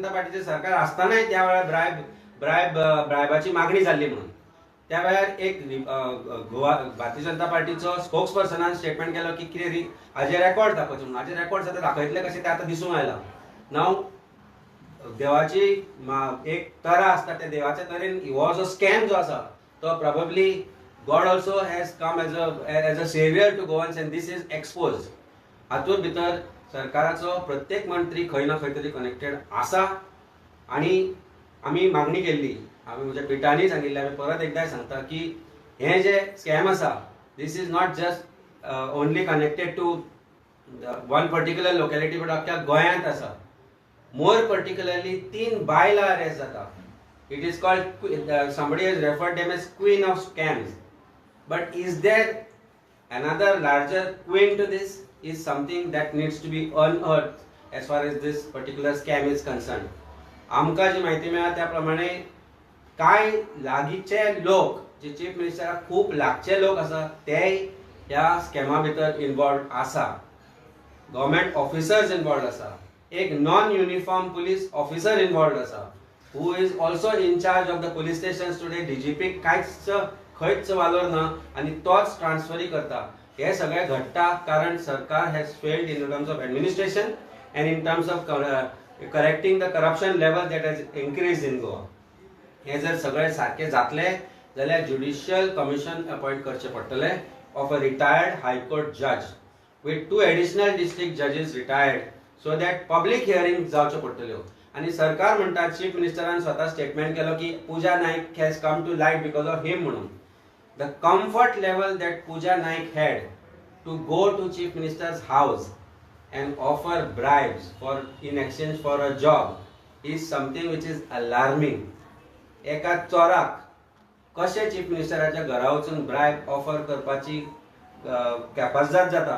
जनता पार्टीचे सरकार आसतनाय त्या वेळार ब्रायब ब्रायब ब्रायबाची मागणी जाल्ली म्हणून. त्या वेळार एक गोवा भारतीय जनता पार्टीचो स्पोक्स पर्सनान स्टेटमेंट केलो की कितें हाजे रेकॉर्ड दाखोवचें म्हणून. हाजे रेकॉर्ड आतां दाखयतले कशें तें आतां दिसूंक आयलां. नाव देवाची एक तरा आसता, त्या देवाच्या तरेन हो जो स्कॅम जो आसा तो probably God also has come as a saviour to Goans and this is expose. हातूंत भितर सरकाराचो प्रत्येक मंत्री खंय ना खंय तरी कनेक्टेड आसा आनी आमी मागणी केल्ली, आमी म्हणजे ट्विटांनी सांगिल्लें, आमी परत एकदां सांगता की हे जे स्कॅम आसा, this is not just only connected to one particular locality, but अख्ख्या गोंयांत आसा. मोर पर्टिक्युलरली तीन बायलां अरेस्ट जाता. It is called, somebody has referred them as queen of scams, but is there another larger queen to this is something that needs to be unearthed as far as this particular scam is concerned. आमकां जी म्हायती मेळ्ळा त्या प्रमाणे कांय लागींचे लोक जे chief मिनिस्टराक खूब लागचे लोक आसा, तेय ह्या स्कॅमा भितर इनवॉल्व आसा. गव्हर्मेंट ऑफिसर्स इनवॉल्व आसा, एक non uniform police officer involve आसा who is also in charge of the police station today. DGP कांयच खंयच वालोर ना आनी तोच ट्रान्सफरी करता. हे सगळें घडटा कारण सरकार has failed in terms of administration and in terms of correcting the corruption level that has increase in Goa. हे जर सगळें सारकें जातलें जाल्यार ज्युडिशियल कमिशन अपॉयंट करचें पडटलें of a retired high court judge with two additional district judges retired, so that public hearing जावच्यो पडटल्यो. आनी सरकार म्हणटा, चीफ मिनिस्टरान स्वता स्टेटमेंट केलो की Puja Naik has come to light because of him म्हणून. The comfort level that Puja Naik had to go to chief minister's house and offer bribes for in exchange for a job is something which is alarming. एका चोराक कशें chief मिनिस्टराच्या घरा वचून bribe offer करपाची कॅपासिटी जाता,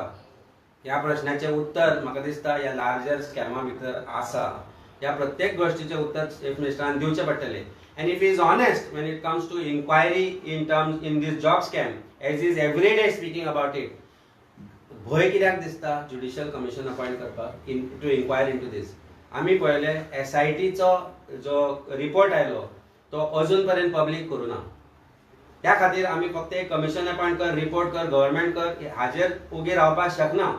ह्या प्रश्नाचें उत्तर म्हाका दिसता ह्या लार्जर स्कॅमा भितर आसा. ह्या प्रत्येक गोश्टीचें उत्तर चीफ मिनिस्टरान दिवचें पडटलें. And if he's honest when it comes to inquiry in terms in this job scam, as he's every day speaking about it, भंय कित्याक दिसता ज्युडिशियल कमिशन अपॉयंट करपाक in to inquire into this? आमी पळयलें, एसआयटीचो जो report आयलो तो अजून पर्यंत पब्लीक करूं ना. त्या खातीर आमी फक्त एक कमिशन अपॉयंट कर, रिपोर्ट कर, गव्हर्मेंट कर, हाजेर उगी रावपाक शकना.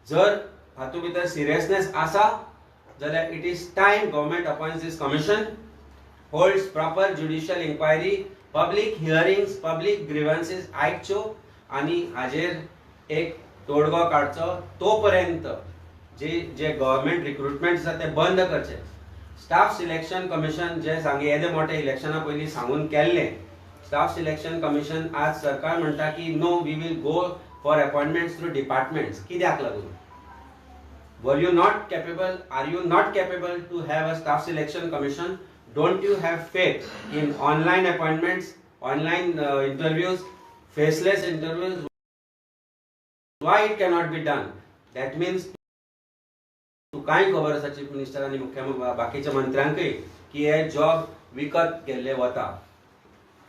जर हातूंत भितर सिरियसनेस आसा जाल्यार it is time government appoint this commission, holds proper judicial inquiry, public hearings, public grievances आयकच्यो आनी हाजेर एक तोडगो काडचो. तो पर्यंत जे जे गव्हर्मेंट रिक्रुटमेंट आसा ते बंद करचे. स्टाफ सिलेक्शन कमिशन जे सांगे, येदे मोठे इलेक्शना पयलीं सांगून केल्लें स्टाफ सिलेक्शन कमिशन, आज सरकार म्हणटा की no, we will go for appointments through departments. कित्याक लागून? Were you not capable? Are you not capable to have a staff selection commission? Don't you have faith in online appointments, online interviews, faceless interviews? Why it cannot be done? That means तुकांय खबर आसा, chief minister आनी मुख्य बाकीच्या मंत्र्यांकय, की हे job विकत गेल्ले वता.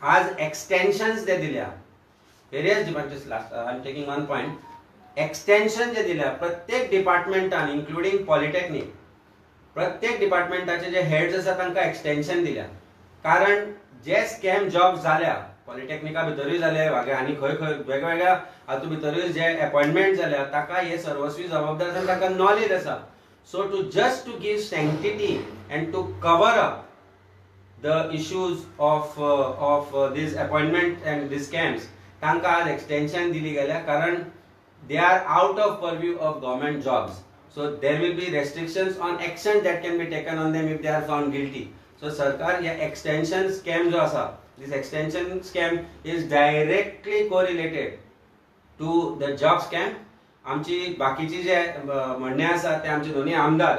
आज एक्सटेन्शन्स ते दिल्या various departments. Last, I am taking one point. Extension जे दिल्या प्रत्येक डिपार्टमेंटान, इन्क्लुडींग पॉलिटेक्नीक, प्रत्येक डिपार्टमेंटाचे जे हेड्स आसा तांकां एक्सटेन्शन दिल्या, कारण जे स्कॅम जॉब जाल्या, पॉलिटेक्निका भितरूय जाले आनी खंय खंय वेगवेगळ्या हातूंत भितरूय जे अपॉयंटमेंट जाल्या, ताका हे सर्वस्वी जबाबदार आसा, ताका नॉलेज आसा. So to just to give sanctity and to cover up the issues of this appointment and these scams, तांकां आज एक्सटेन्शन दिली गेल्या, कारण they are out of purview of government jobs, so there will be restrictions on action that can be taken on them if they are found guilty. So सरकार ह्या extension scam जो आसा, this extension scam is directly correlated to the job scam. आमची बाकीची जे म्हणणें आसा ते आमचे दोन्ही आमदार,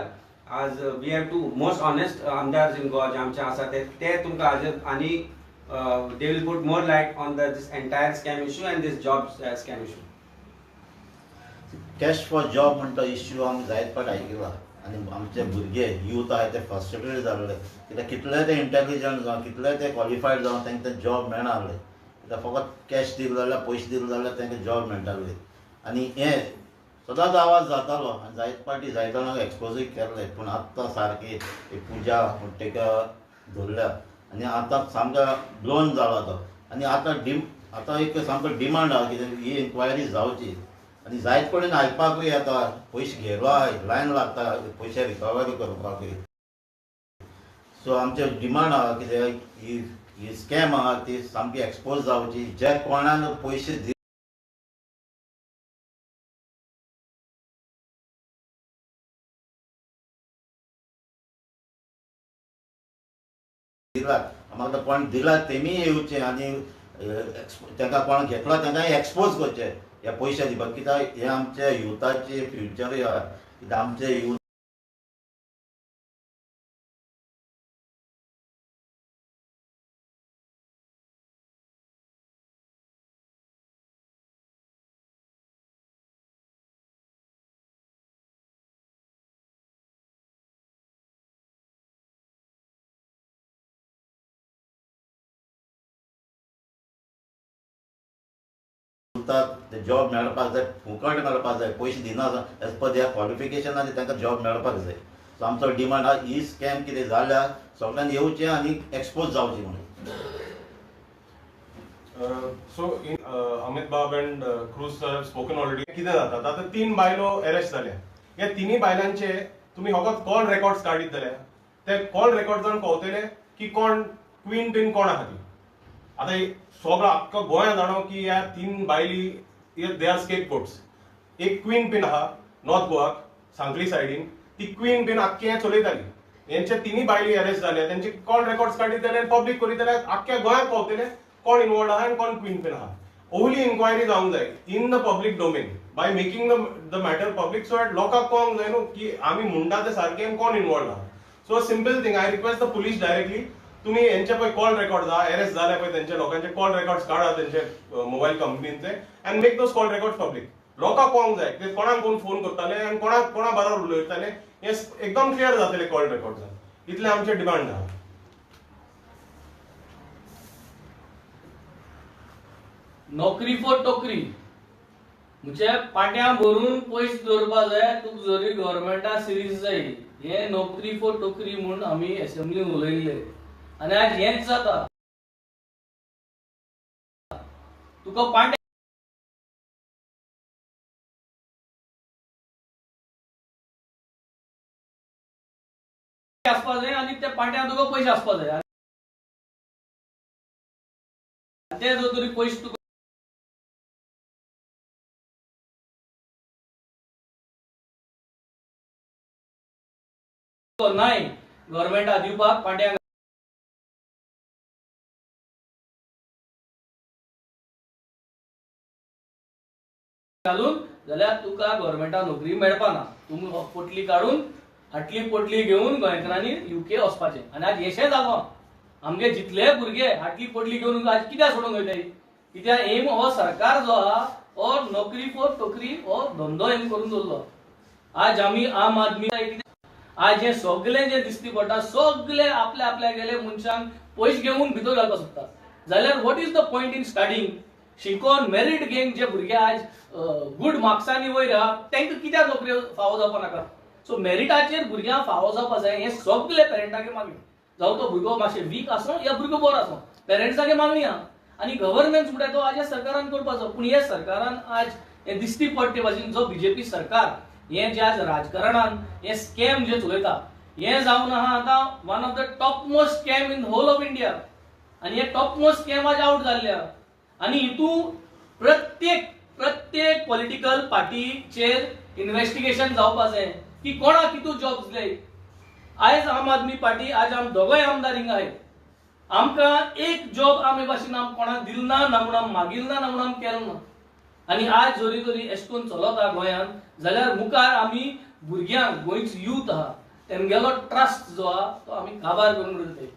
आज we have two most honest आमदार इन गोवा जे आमचे आसा, ते ते तुमकां हाजेर आनी they will put more light on the this entire scam issue and this job scam issue. Cash for job म्हणटा इश्यू आमी जायत फावट आयकला आनी आमचे भुरगे, यूथ आहाय, ते फ्रस्ट्रेटेड जाल्ले, कित्याक कितले ते इंटेलिजंट जावं, कितले ते क्वॉलिफायड जावं, तांकां ते जॉब मेळना आहले, कित्याक फकत कॅश दिले जाल्यार, पयशे दिले जाल्यार तांकां जॉब मेळटाले. आनी हें सदांच आवाज जातालो आनी जायत पाटी जायत जाणांक एक्सपोजूय केल्ले, पूण आत्तां सारकी एक पुजा म्हण ताका धरल्या आनी आतां सामको ब्लोन जाला तो. आनी आतां आतां एक सामको डिमांड आहा कितें ही इन्क्वायरी जावची आनी जायत कडेन आयकपाकूय येता पयशे घेलो आहा, लायन लागता पयशे रिकवरी करपाकूय. सो आमचे डिमांड आहा कितें ही ही स्कॅम आहा ती सामकी एक्सपोज जावची, जे कोणाक पयशे दिलात म्हाका कोण दिला तेमी येवचे आनी तांकां कोण घेतला तांकां एक्सपोज करचे ह्या पयशे दिवपाक, कित्याक हे आमच्या युथाचे फ्युचरूय आहा, कित्याक आमचे युथ ते जॉब मेळपाक जाय, फुकट मेळपाक जाय, पयशे दिना एज पर their qualification आनी तांकां जॉब मेळपाक जाय. सो आमचो डिमांड आहा ही स्कॅम कितें जाल्या सगळ्यान येवचें आनी एक्सपोज जावची म्हणून. So in Amit Bab and Cruz sir have spoken already. कितें जाता आतां 3 बायलो अरेस्ट जाल्या, ह्या तिनूय बायलांचे तुमी फकत कॉल रेकॉर्ड्स काडीत जाल्यार ते कॉल रेकॉर्ड्सान कळटले की कोण क्वीन पिन कोण आहा ती. आतां सगळो आख्खो गोंया जाणो की ह्या 3 बायली they are scape गोट्स. एक क्वीन पिन आहा नॉर्थ गोवाक सांखळी सायडीन, ती क्वीन पिन आख्खे हें चलयताली. हेंचे तिनूय बायली अरेस्ट जाल्या, तेंचे कॉल रेकॉर्ड्स काडीत जाल्यार पब्लीक करीत जाल्यार आख्ख्या गोंयाक पावतले कोण इनवॉल्ड आहा आनी कोण क्वीन पिन आहा. ओवली इन्क्वायरी जावंक जाय in the public domain by making the matter public, so that लोकांक कळोंक जाय न्हू की आमी म्हणटा ते सारकें कोण इनवॉल्ड आहा. So simple thing, I request the police directly, तुम्ही यांचे पळय कॉल रेकॉर्ड आहा, अरेस्ट जाले पळय तेंचे लोकांचे कॉल रेकॉर्ड्स काडा तेंचे mobile कंपनींचे and make those call record public. लोकांक कळोंक जाय ते कोणाक कोण फोन करताले आनी कोणाक कोणा बरोबर उलयताले हें एकदम क्लियर जातले कॉल रेकॉर्ड्सान. इतलें आमचें डिमांड आहा. नोकरी फॉर टोकरी म्हणजे पाट्यां भरून पयशे दवरपा जाय, तुका जरी गव्हर्मेंटा सिरीज जाय. हे नोकरी फॉर टोकरी म्हूण आमी एसेंब्लीन उलयल्ले आनी आज हेंच जाता. तुका पांटे आसपा जाय आनी त्या पांट्यान तुका पयशे आसपा जाय, ते जर तरी पयशे तुका नाय गव्हर्मेंटा दिवपाक पांट्यांक घालून जाल्यार तुका गव्हर्मेंटा नोकरी मेळपा ना. तुमी पोटली काडून हाटली पोटली घेवन गोंयकारांनी युके वचपाचें आनी आज येशें जालां. आमगे जितले भुरगे हाटली पोटली घेवन आज कित्याक सोडूंक वयताय, कित्याक एम हो सरकार जो आहा हो नोकरी फॉर टोकरी हो धंदो एम करून दवरलो. आज आमी आम आदमी आज हे सगळे जे दिसती पडटा सगळे आपल्या आपल्या गेले मनशांक पयशे घेवन भितर घालपाक सोदता. जाल्यार what is the point in starting शिकोन merit घेवन जे भुरगे आज गूड मार्क्सांनी वयर आहा तांकां कित्याक नोकरी फावो जावपा नाका. सो मेरिटाचेर भुरग्यांक फावो जावपा जाय हें सगळे पेरंटागे मागणी. जावं तो भुरगो मातशें वीक आसूं या भुरगो बरो आसूं, पेरंट्सागे मागणी आहा. आनी गव्हर्नन्स म्हणटा तो आज ह्या सरकारान करपाचो, पूण ह्या सरकारान आज हें दिसती पडटे भाशेन जो बीजेपी सरकार हें जे आज राजकारणान हें स्कॅम जे चलयता हें जावन आहा आतां one of the top most scam in whole of India. आनी हे टॉप मोस्ट स्कॅम आज आवट जाल्ले आहा. आनी हितून प्रत्येक प्रत्येक पॉलिटिकल पार्टीचेर इन्वेस्टिगेशन जावपा जाय की कोणाक कितू जॉब्स दिले. आयज आम आदमी पार्टी आज आम दोगोय आमदार हिंगा आहात, आमकां एक जॉब आमी भाशेन आम कोणाक दिल ना, ना म्हूण आम मागील ना, ना म्हूण आम केलो ना. आनी आज जरी तरी एश कोन चलता गोंयांत जाल्यार मुखार आमी भुरग्यांक गोंयचो यूथ आहा तेमगेलो ट्रस्ट जो आहा तो आमी काबार करून उरतले.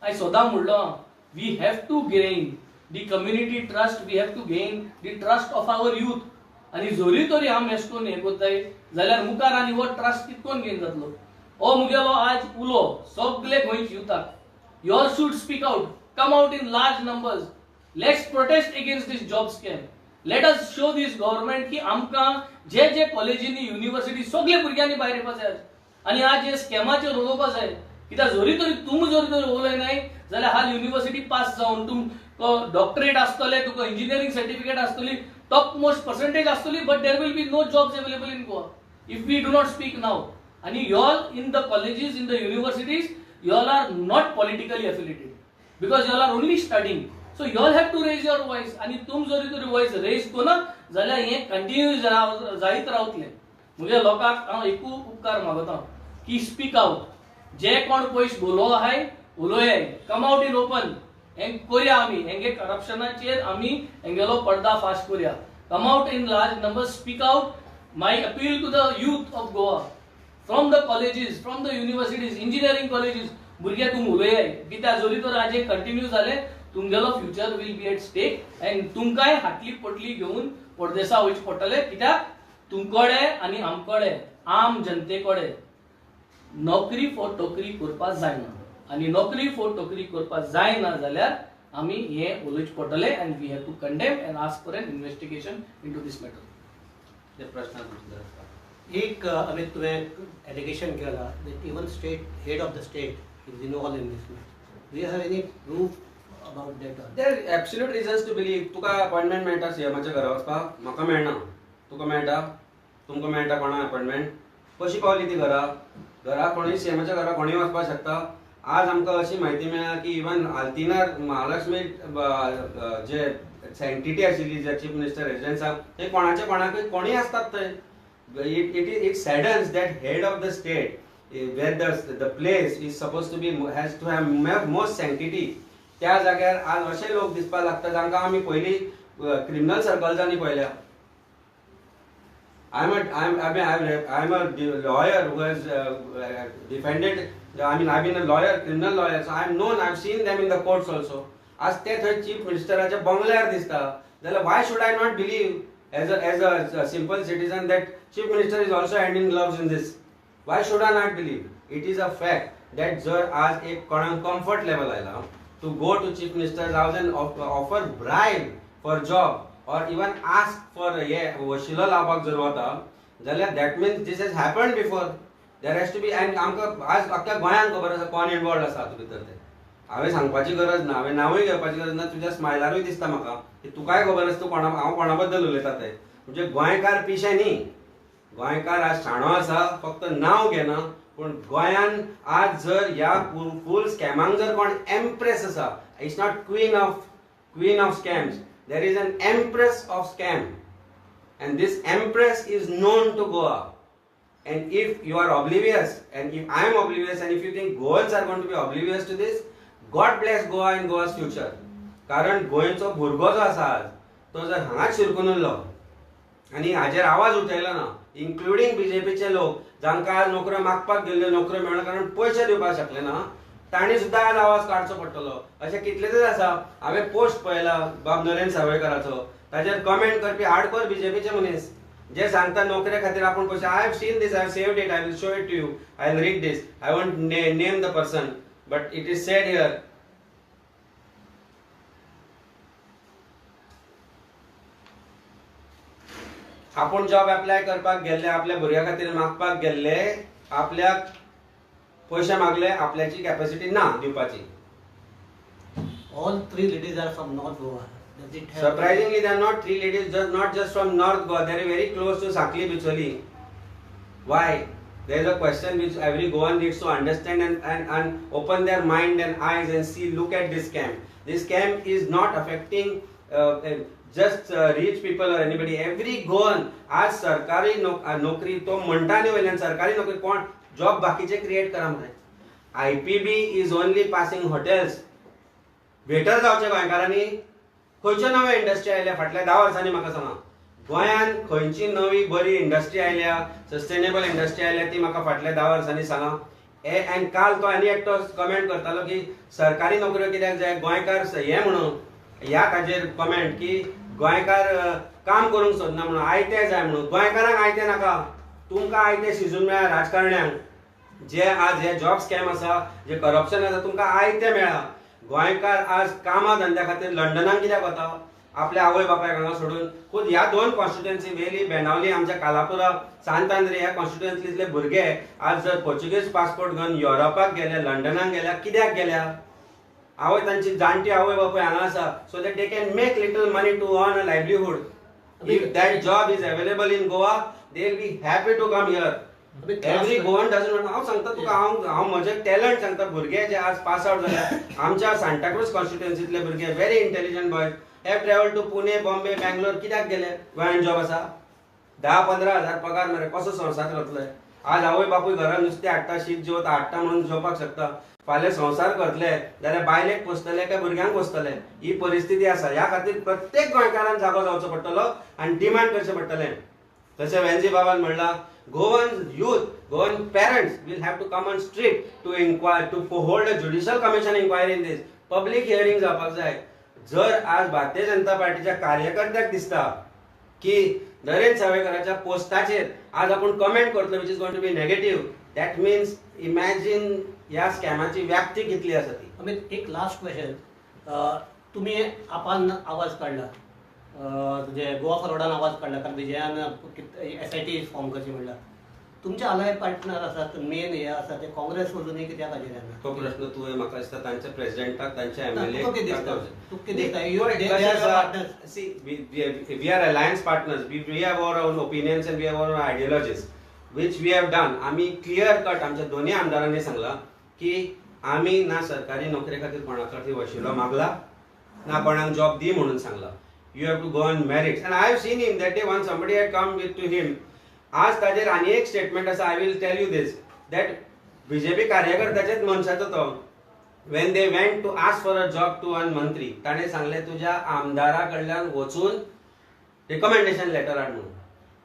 हांवें सदां म्हणलो we have to gain the community trust, we have to gain the trust of our youth. आनी जरी तरी आमी एश कोन हें करताय जाल्यार मुखार आनी हो ट्रस्ट कितकोन गेन जातलो. हो मुगेलो आज उलो सगळे गोंयच्या युथाक, you all should speak out, come out in large numbers, let's protest against this job scam. Let us show this government की आमकां जे जे कॉलेजींनी युनिव्हर्सिटी सगळे भुरग्यांनी भायर येवपा जाय आनी आज हे स्कॅमाचेर उलोवपा जाय. कित्याक जरी तरी तुमी जरी तरी उलयनाय जाल्यार हाल युनिव्हर्सिटी पास जावन तुमकां डॉक्टरेट आसतले, तुका इंजिनियरींग सर्टिफिकेट आसतली, टॉप मोस्ट पर्सेंटेज आसतली, but there will be no jobs available in Goa if we do not speak now. आनी you all in the colleges, in the universities, you all are not politically affiliated because you all are only studying. So you all have to raise your voice. आनी तुम जरी तरी voice rays कोना जाल्यार हें continue जायत रावतलें. म्हगे लोकांक हांव एकू उपकार मागता की स्पीक आउट. जे कोण पयस उलो आहाय उलोयाय, कम आउट इन ओपन. हें करया आमी, हेंगे करप्शनाचेर आमी हेंगेलो पर्दा फाश करया. Come out in large number, speak out. My appeal to the youth of Goa, from the colleges, from the universities, engineering colleges, भुरगे तुम उलयाय. कित्याक जरी तर आज कंटिन्यू जालें तुमगेलो future will be at stake and तुमकांय हाटली पोटली घेवन परदेसा वयचें पडटलें. कित्याक तुमकडे आनी आमकडे आम जनते कडेन नोकरी फॉर टोकरी करपाक जायना आनी नोकरी फॉर टोकरी करपाक जायना जाल्यार आमी हें उलोवचें पडटलें and we have to condemn and ask for an investigation into this matter. प्रश्न एक अमित तुवें एलिगेशन केला that even state head of the state is involved in this matter. Do you have any proof about that? There are absolute reasons to believe. तुका appointment मेळटा सीएमाच्या घरा वचपाक, म्हाका मेळना. तुका मेळटा? तुमकां मेळटा कोणा अपॉइंटमेंट? कशी पावली ती घरा? घरा कोणूय सीएमाच्या घरा कोणूय वचपाक शकता. आज आमकां अशी म्हायती मेळ्ळा की इवन आल्तिनार महालक्ष्मी जे सँक्टिटी आशिल्ली जे चीफ मिनिस्टर रेजिडन्साक, थंय कोणाचे कोणाकूय कोणूय आसतात थंय. It saddens that head of the state, where the place is supposed to be, has to have most sanctity, त्या जाग्यार आज अशे लोक दिसपाक लागता जांकां आमी पयलीं क्रिमिनल सर्कल्सांनी पळयल्या. I am a lawyer who has defended, I mean I been a lawyer, criminal lawyer, so I am known, I have seen them in the courts also. आज ते थंय चीफ मिनिस्टराच्या बंगल्यार दिसता जाल्यार why should I not believe as a simple citizen that chief minister is also hand in gloves in this? Why should I not believe? It is a fact that जर आज एक कोणाक comfort level आयला to go to chief minister's house and offer bribe for job or even ask for हे वशिलो लावपाक जर वता जाल्यार that means this has happened before. There has to be. And आमकां आज अख्ख्या गोंयांक खबर आसा कोण इनवॉल्ड आसा हातूंत भितर. तें हांवें सांगपाची गरज ना, हांवें नांवूय घेवपाची गरज ना. तुज्या स्मायलारूय दिसता म्हाका की तुकाय खबर आसा तूं कोणा, हांव कोणा बद्दल उलयता तें. म्हणजे गोंयकार पिशे न्ही, गोंयकार आज शाणो आसा, फक्त नांव घेना. पूण गोंयान आज जर ह्या फूल स्कॅमांक जर कोण एम्प्रेस आसा, it's not queen of scams, there is an empress of scam and this empress is known to Goa. And if you are oblivious, and if I am oblivious, and if you think Goans are going to be oblivious to this, God bless Goa and Goa's future. कारण गोंयचो भुरगो जो आसा आज तो जर हांगाच शिरकून उरलो आनी हाजेर आवाज उठयलो ना, इन्क्लुडींग बीजेपीचे लोक जांकां आज नोकऱ्यो मागपाक गेल्ल्यो, नोकऱ्यो मेळना कारण पयशे दिवपाक शकले ना, तांणी सुद्दां आज आवाज काडचो पडटलो. अशें कितलेशेच आसा. हांवें पोस्ट पळयला बाब नरेंद्र सावयकाराचो, ताजेर कमेंट करपी हार्डकोर बीजेपीचे मनीस जे सांगता नोकरे खातीर आपूण पयशे. I have seen this, I have saved it, I will show it to you, I will read this, I won't name the person, but it is said here. आपूण जॉब एप्लाय करपाक गेल्ले, आपल्या भुरग्या खातीर मागपाक गेल्ले, आपल्याक पयशे मागले, आपल्याची कॅपॅसिटी ना दिवपाची. All three ladies are from North Goa. Does it have... Surprisingly, they are not three ladies, just not just from North Goa. They are very close to Sakli Bicholi. Why? There is a question which every Goan needs to understand and open their mind and eyes and see, look at this scam. This scam is not affecting just rich people or anybody. Every Goan, आज सरकारी नोकरी तो म्हणटा न्ही वयल्यान सरकारी नोकरी कोण जॉब बाकीचे क्रिएट करा मरे. IPB is only passing hotels. Waiter जावचे गोंयकारांनी. खंयच्यो नव्यो इंडस्ट्री आयल्या फाटल्या 10 वर्सांनी म्हाका सांगा, गोंयांत खंयची नवी बरी इंडस्ट्री आयल्या, सस्टेनेबल इंडस्ट्री आयल्या ती म्हाका फाटल्या 10 वर्सांनी सांगा. आनी काल तो आनी एकटो कमेंट करतालो की सरकारी नोकऱ्यो कित्याक जाय गोंयकार हें म्हणून, ह्या ताजेर कमेंट की गोंयकार काम करूंक सोदना म्हणून, आयतें जाय म्हणून. गोंयकारांक आयतें नाका, तुमकां आयतें शिजून मेळ्ळा राजकारण्यांक. जे आज हे जॉब स्कॅम आसा, जे करप्शन आसा, तुमकां आयतें मेळ्ळा. गोंयकार आज कामा धंद्या खातीर लंडनाक कित्याक वता? आपल्या आवय बापायक हांगा सोडून. खूद ह्या दोन कॉन्स्टिट्युएन्सी वेली, बेनावली, आमच्या कालापुरा, सांत आंद्रे ह्या कॉन्स्टिट्युएन्सीतले भुरगे आज जर पोर्चुगीज पासपोर्ट घेवन युरोपाक गेले, लंडनाक गेल्या, कित्याक गेल्या? आवय तांची जाणटी आवय बापूय हांगा आसा, so that they can make little money to earn a livelihood. If that job is available in Goa, they will be happy to come here. Every Goan doesn't. हांव सांगता तुका, हांव हांव म्हजें टॅलंट सांगता. भुरगे जे आज पास आउट जाल्या, आमच्या सांताक्रूज कॉन्स्टिट्युएन्सीतले भुरगे, very intelligent boys have travel to Pune, Bombay, Bangalore. कित्याक गेले? गोंयान जॉब आसा? 10-15 हजार पगार मरे, कसो संवसार करतले? आज आवय बापूय घरान नुस्तें हाडटा, शीत जेवता, हाडटा म्हणून जेवपाक शकता. फाल्यां संवसार करतले जाल्यार बायलेक पोसतले काय भुरग्यांक पोसतले? ही परिस्थिती आसा. ह्या खातीर प्रत्येक गोंयकारान जागो जावचो पडटलो आनी डिमांड करचें पडटलें. तशें वेन्झी बाबान म्हणलां, Goan youth, Goan parents will have to come on street to inquire, to hold a judicial commission inquiry in this. Public hearing जावपाक जाय. जर आज भारतीय जनता पार्टीच्या कार्यकर्त्याक दिसता की नरेंद्र सावयकराच्या पोस्टाचेर आज आपूण कमेंट करतलो, which is going to be negative, that means imagine ह्या स्कॅमाची व्याप्ती कितली आसा ती. अमित, एक लास्ट क्वेश्चन. तुम्ही आपण आवाज काढला, म्हणजे गोवा फॉरवर्डान आवाज काढला, कारण विजयान एसआयटी फॉर्म करची म्हणला. तुमचे अलाय पार्टनर आसात, मेन हे आसा, ते काँग्रेस अजूनही कित्याक हाजेर येना? तो प्रश्न तुवें म्हाका दिसता तांच्या प्रेसिडेंटाक, तांच्या एमएलए. तुका कितें दिसता? तुका कितें दिसता? They are your partners. See, we are alliance partners. We have our own opinions and we have our own ideologies, which we have done. आम्ही क्लिअर कट आमच्या दोन्ही आमदारांनी सांगला की आमी ना सरकारी नोकरे खातीर कोणा खातीर वशिलो मागला, ना कोणाक जॉब दी म्हणून सांगला. You have to go on merits, and I have seen him that day, one somebody had come with to him. आज ताजेर आनी एक स्टेटमेंट आसा. I will tell you this, that BJP कार्यकर्त्याच्याच मनशाचो तो, when they went to ask for a job to one मंत्री, ताणें सांगलें, तुज्या आमदारा कडल्यान वचून रिकमेंडेशन लेटर हाड म्हणून.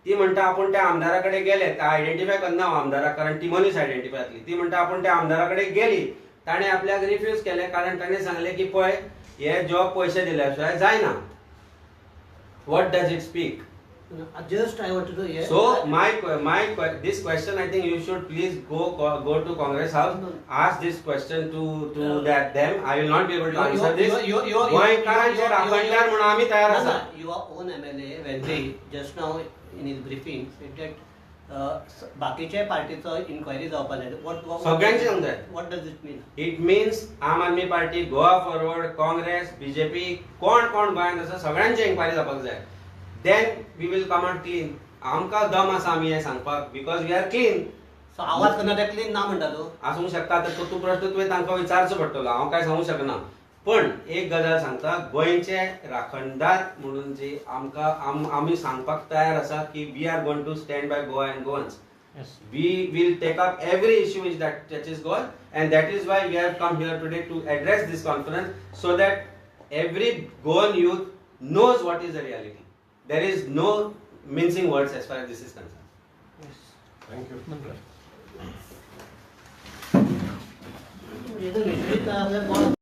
ती म्हणटा, आपूण त्या आमदारा कडेन गेले. आयडेंटिफाय करना हांव आमदाराक, कारण ती मनीस आयडेंटिफाय जातली. ती म्हणटा, आपूण त्या आमदारा कडेन गेली, ताणें आपल्याक रिफ्यूज केलें, कारण ताणें सांगलें की पळय, हे जॉब पयशे दिल्या शिवाय जायना. What does it speak? Just I want to हे So my this question, I think you should please go to Congress House, ask this question to that them. I will not be able to answer this. गोंयकारांचे राखणदार म्हणून आमी तयार आसा. Your own MLA Venzy just now in his briefing said that बाकीच्या पार्टीचो enquiry जावपा जाय. What सगळ्यांची जावंक जाय. What does it mean? It means Aam Aadmi party, Goa forward, Congress, BJP, कोण कोण गोंयांत आसा, सगळ्यांची इन्क्वायरी जावपाक जाय. Then we will come out clean. आमकां दम आसा आमी हें सांगपाक, because we are clean. So आवाज करना ते क्लीन ना म्हणटा तूं? आसूंक शकता. तर तो तूं प्रश्न तुवें तांकां विचारचो पडटलो, हांव काय सांगूंक शकना. पण एक गजाल सांगता, गोंयचे राखणदार म्हणून जी आमकां आमी सांगपाक तयार आसा की we are going to stand by Goa and Goans. We will take up every issue which that touches Goa, and that is why we have come here today to address this conference, so that every Goan youth knows what is the reality. There is no mincing words as far as this is concerned. Thank you. हे तर विसरीत आपल्या कोण